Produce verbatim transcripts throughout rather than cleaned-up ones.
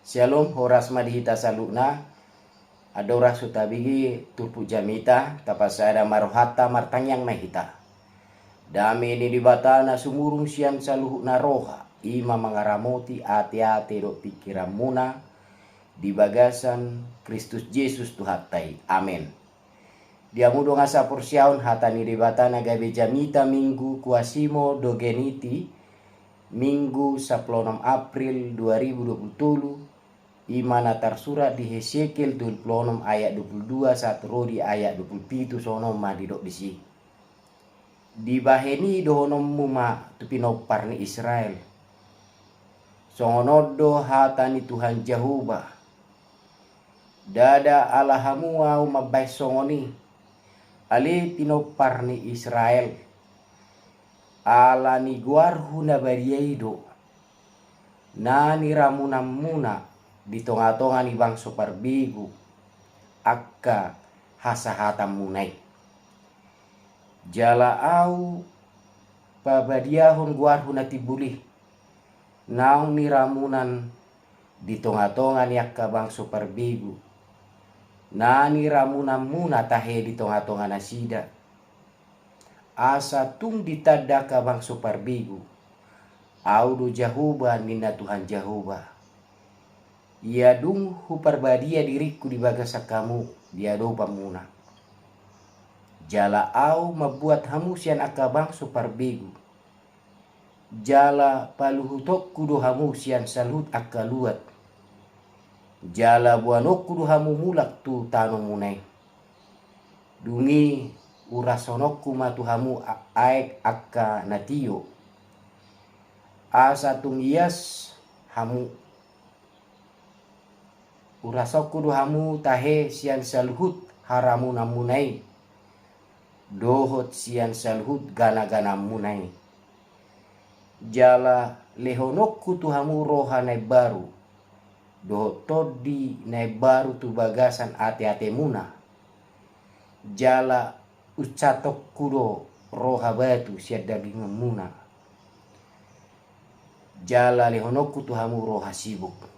Syalom, horas ma di hita saluhutna. Andorang so tabege turpuk jamita, tapasada ma rohanta, martangiang ma hita. Dame ni Debata na sumurung sian saluhutna roha, i ma mangaramoti ateate dohot pingkiranmuna di bagasan Kristus Jesus Tuhanta i. Amen. Di hamu dongan saporseaon, hata ni Debata na gabe jamita Minggu Quasimodogeniti, Minggu sampulu onom April dua ribu dua pulu tolu, i ma na tarsurat di Hesekiel dua pulu onom ayat dua pulu dua sahat ro di ayat dua pulu pitu, songon on ma didok disi. Dibahen i dohononmu ma tu pinompar ni Israel: Songon on do hata ni Tuhan Jahowa: Ndada ala hamu Ahu mambahen songon i, ale pinompar ni Israel, ala ni goarhu na badia i do, na niramunanmuna di tongatonga ni bangso parbegu angka hasahatanmuna i. Jala Ahu pabadiahon goarhu na timbul i, naung niramunan di tongatonga ni angka bangso parbegu, na niramunanmuna tahe di tongatonga nasida, asa tung ditanda angka bangso parbegu, Ahu do Jahowa, ninna Tuhan Jahowa. Ia dung huparbadia diringku di bagasan hamu di adopanmuna, jala Ahu mambuat hamu sian angka bangso parbegu, jala paluhutonku do hamu sian saluhut angka luat, jala boanonku do hamu mulak tu tanomuna i. Dung i urashononku ma tu hamu a-, aek angka na tio, asa tung ias hamu. Urashonku do hamu tahe sian saluhut haramunanmuna i, dohot sian saluhut ganaganaanmuna i. Jala lehononku tu hamu roha na imbaru, dohot tondi na imbaru tu bagasan ateatemuna. Jala unsatonku do roha batu sian daginganmuna, jala lehononku tu hamu roha sibuk.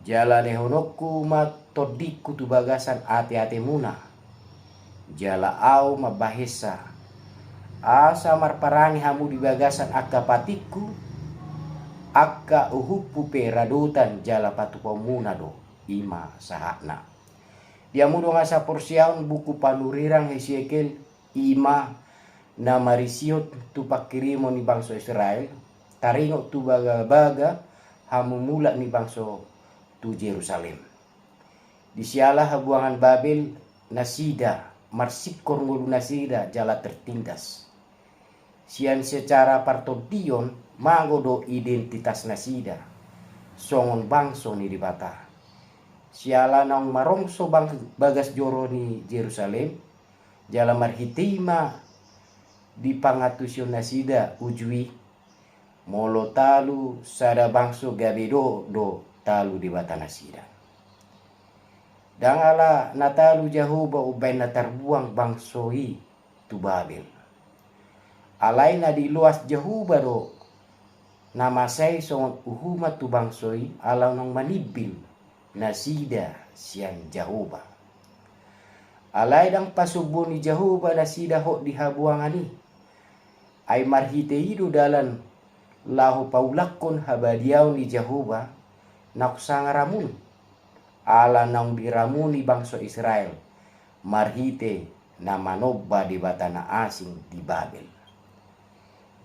Jala lehononku ma tondingku tu bagasan ateatemuna, jala Ahu mambahensa, asa marparange hamu di bagasan angka patikku. Angka uhumhu pe radotan jala patupaonmuna do, i ma sahatna. Di hamu dongan saporseaon, buku panurirang Hesekiel i ma na marisihon tu panghirimon ni bangso Israel, taringot tu bagabaga hamumulak ni bangso tu Jerusalem. Di siala habuangan Babel nasida, marsingkor ngolu nasida jala tertindas. Sian secara partondion mago do identitas nasida songon bangso ni Debata. Siala naung marongso bang-, bagas joro ni Jerusalem, jala marhite i ma dipangantusion nasida uju i, molo talu sada bangso gabe dohot do talu debata nasida. Ndang ala na talu Jahowa umbahen na tarbuang bangso i tu Babel. Alai na diloas Jahowa do na masa i songon uhuman tu bangso i, ala naung manimbil nasida sian Jahowa. Alai ndang pasombuon ni Jahowa nasida hot di habuangan i. Ai marhite i do dalan laho paulakhon habadiaon ni Jahowa naung sanga ramun, ala naung diramuni bangso Israel marhite na manomba debata na asing di Babel.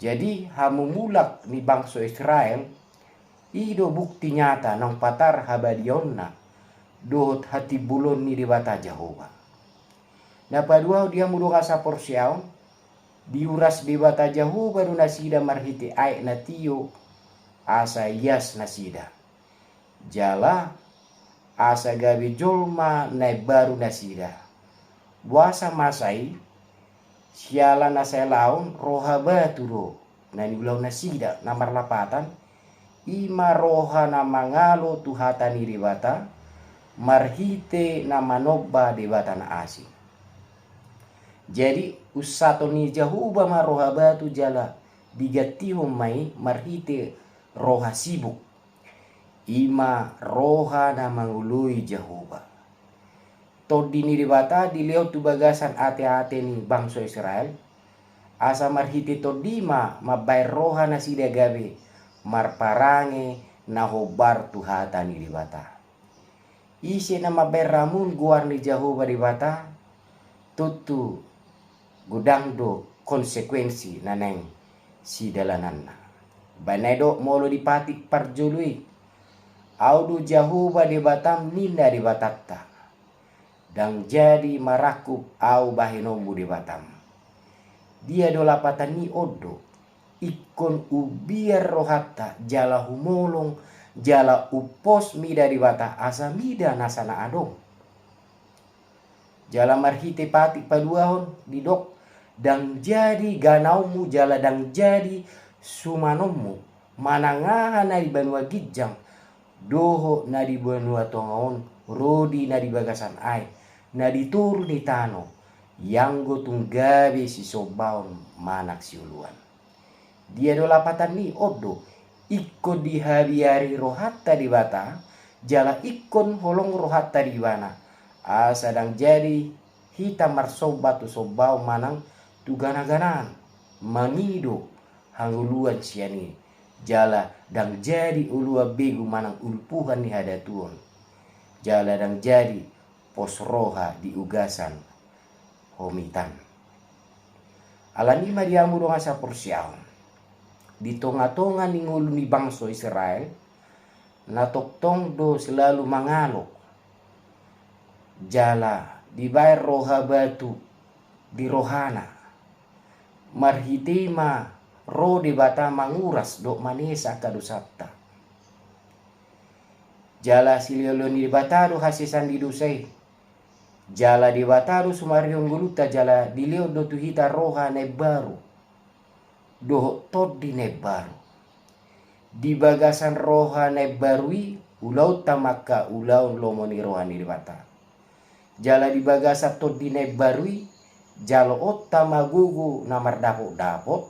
Jadi, hamumulak ni bangso Israel i do bukti nyata naung patar habadiaonna dohot hatimbulon ni Debata Jahowa. Na paduahon, di hamu dongan saporseaon, diuras Debata Jahowa do nasida marhite aek na tio asa ias nasida, jala asa gabe jolma na imbaru nasida. Boasa masa i? Siala na sai laon roha batu do na niulahon nasida, na marlapatan i ma roha na mangalo tu hata ni Debata marhite na manomba debata na asing. Jadi, unsaton ni Jahowa ma roha batu jala digantihon ma i marhite roha sibuk. I ma roha na mangoloi Jahowa. Tondi ni Debata dilehon tu bagasan ateate ni bangso Israel, asa marhite tondi ma mambahen roha nasida gabe marparange na hombar tu hata ni Debata. Ise na mambahen ramun goar ni Jahowa Debata, tontu godang do konsekuensi na naeng sidalananna. Baen na didok molo di patik parjolo i: Ahu do Jahowa Debatam, ninna Debatanta. Ndang jadi marangkup Ahu bahenonmu Debatam. Dia do lapatan ni i? On do: Ingkon umbiar rohanta jala humolong jala umpos mida Debata asa mida nasa na adong. Jala marhite patik paduahon didok: Ndang jadi ganaonmu jala ndang jadi sumanonmu, manang aha na di banua ginjang dohot na di banua tonga on, ro di na di bagasan aek, na di toru ni tano, ianggo tung gabe sisombaon manang sioloan. Dia do lapatan ni i? On do: Ingkon dihabiari rohanta Debata, jala ingkon holong rohanta di Ibana, asa ndang jadi hita marsomba tu sombaon manang tu ganaganaan, mangido hangoluan sian i, jala ndang jadi oloan begu manang ulpuhan ni hadatuon, jala ndang jadi pos roha di ugasan homitan. Alani i ma di hamu dongan saporseaon, di tongatonga ni ngolu ni bangso Israel, na tongtong do selalu mangalo, jala dibaen roha batu di rohana. Marhite i ma ro Debata manguras dohot manesa angka dosanta. Jala silehonlehon ni Debata do hasesaan ni dosa i. Jala Debata do sumarihon ngolunta jala dilehon do tu hita roha na imbaru dohot tondi na imbaru. Di bagasan roha na imbaru i ulaonta ma angka ulaon lomo ni roha ni Debata. Jala di bagasan tondi na imbaru i jaloonta ma gogo na mardapotdapot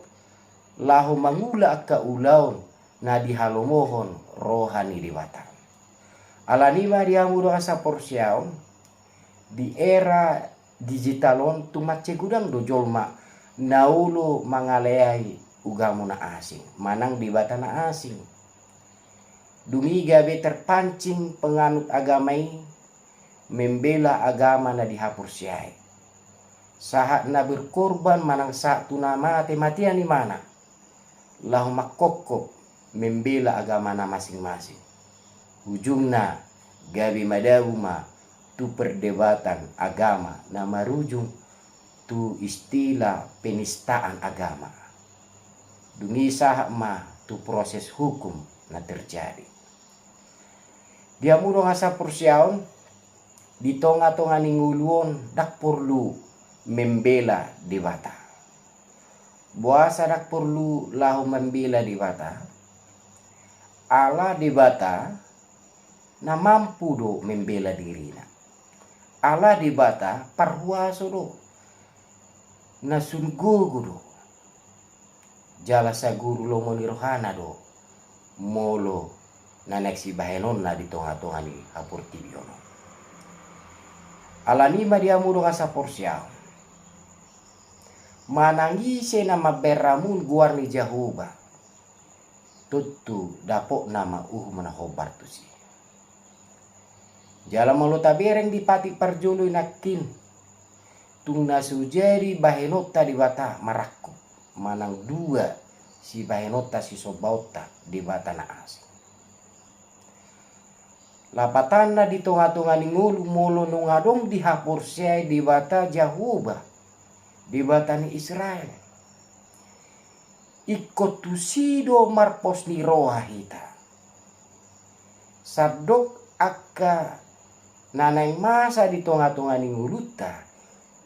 laho mangula angka ulaon na dihalomohon roha ni Debata. Alani i ma di hamu dongan saporseaon, di era digital on tung mansai godang do jolma na olo mangaleai ugamo na asing manang debata na asing. Dung i gabe terpancing penganut agama i membela agama na dihaporseai, sahat na berkorban manang sahat tu na mate matean imana laho mangkophop membela agamana masing-masing. Ujungna gabe madabu ma tu perdebatan agama na marujung tu istilah penistaan agama. Dung i sahat ma tu proses hukum na terjadi. Di hamu dongan saporseaon, di tongatonga ni ngolu on ndang porlu membela Debata. Boasa ndang porlu laho mambela Debata? Ala Debata na mampu do membela dirina. Ala Debata parhuaso do, na sun gogo do. Jala saguru lomo ni rohana do molo na naeng sibahenonna di tongatonga ni haportibion on. Alani i ma di hamu dongan saporseaon, manang ise na mambahen ramun goar ni Jahowa, tontu dapotna ma uhum na hombar tusi. Jala molo tabereng di patik parjolo i nangkin, tung na so jadi bahenonta Debata marangkup, manang dua sibahenonta sisombaonta debata na asing. Lapatanna di tongatonga ni ngolu, molo nunga adong dihaporseai Debata Jahowa, Debata ni Israel, ingkon tusi do marpos ni roha hita. Sandok angka na naeng masa di tongatonga ni ngolunta,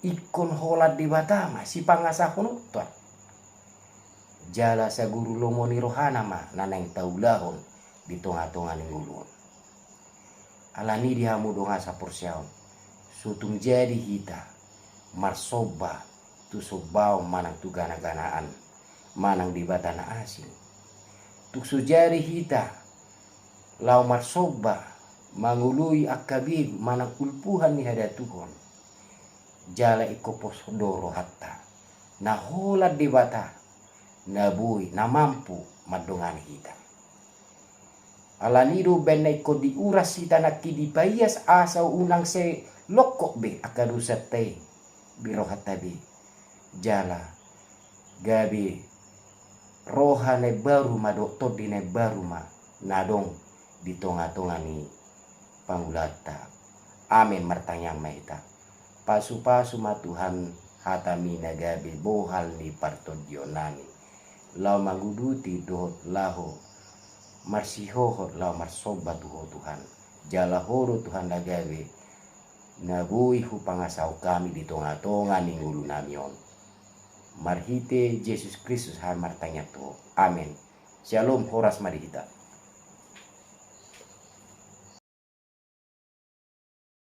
ingkon holan Debata ma sipangasahononta. Jala saguru lomo ni rohana ma na naeng taulahon di tongatonga ni ngolu on. Alani i di hamu dongan saporseaon, so tung jadi hita marsomba tu sombaon manang tu ganaganaan manang debata na asing. Tung so jadi hita laho marsomba, mangoloi angka begu manang ulpuhan ni hadatuhon. Jala ingkon pos do rohanta, na holan Debata, na boi, na mampu mandongani hita. Alani do umbaen na ingkon diuras hita nangkin dipaias asa unang sai longkok be angka dosanta i di rohanta be. Jala gabe roha na imbaru ma dohot tondi na imbaru ma na adong di tonga-tonga ni pangulaonta. Amen. Martangiang ma hita. Pasu-pasu ma Tuhan hataMi na gabe bohal ni partondionnami, laho manguduti dohot laho marsihohot laho marsomba tu Ho Tuhan. Jala Ho do Tuhan na gabe na boi hupangasahon hami di tonga-tonga ni ngolunami on. Marhite Jesus Kristus hami martangiang tu Ho. Amen. Syalom, horas ma di hita.